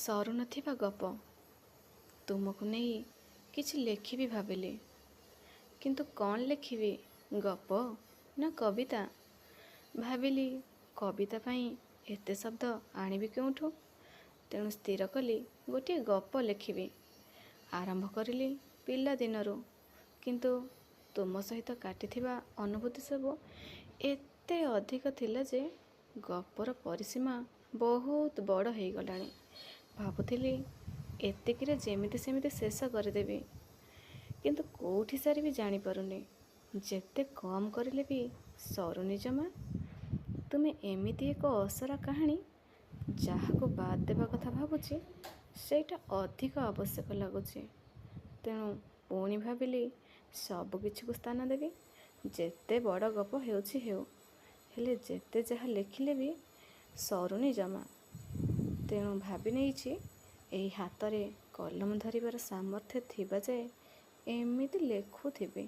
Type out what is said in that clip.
ସରୁନଥିବା ଗପ। ତୁମକୁ ନେଇ କିଛି ଲେଖିବି ଭାବିଲି, କିନ୍ତୁ କ'ଣ ଲେଖିବି, ଗପ ନା କବିତା? ଭାବିଲି କବିତା ପାଇଁ ଏତେ ଶବ୍ଦ ଆଣିବି କେଉଁଠୁ? ତେଣୁ ସ୍ଥିର କଲି ଗୋଟିଏ ଗପ ଲେଖିବି। ଆରମ୍ଭ କରିଲି ପିଲାଦିନରୁ, କିନ୍ତୁ ତୁମ ସହିତ କାଟିଥିବା ଅନୁଭୂତି ସବୁ ଏତେ ଅଧିକ ଥିଲା ଯେ ଗପର ପରିସୀମା ବହୁତ ବଡ଼ ହେଇଗଲାଣି। ଭାବୁଥିଲି ଏତିକିରେ ଯେମିତି ସେମିତି ଶେଷ କରିଦେବି, କିନ୍ତୁ କୋଉଠି ସାରିବି ଜାଣିପାରୁନି। ଯେତେ କମ୍ କରିଲେ ବି ସରୁନି ଜମା। ତୁମେ ଏମିତି ଏକ ଅସରା କାହାଣୀ, ଯାହାକୁ ବାଦ୍ ଦେବା କଥା ଭାବୁଛି ସେଇଟା ଅଧିକ ଆବଶ୍ୟକ ଲାଗୁଛି। ତେଣୁ ପୁଣି ଭାବିଲି ସବୁକିଛିକୁ ସ୍ଥାନ ଦେବି, ଯେତେ ବଡ଼ ଗପ ହେଉଛି ହେଉ। ହେଲେ ଯେତେ ଯାହା ଲେଖିଲେ ବି ସରୁନି ଜମା। ତେଣୁ ଭାବିନେଇଛି ଏହି ହାତରେ କଲମ ଧରିବାର ସାମର୍ଥ୍ୟ ଥିବା ଯାଏ ଏମିତି ଲେଖୁଥିବି।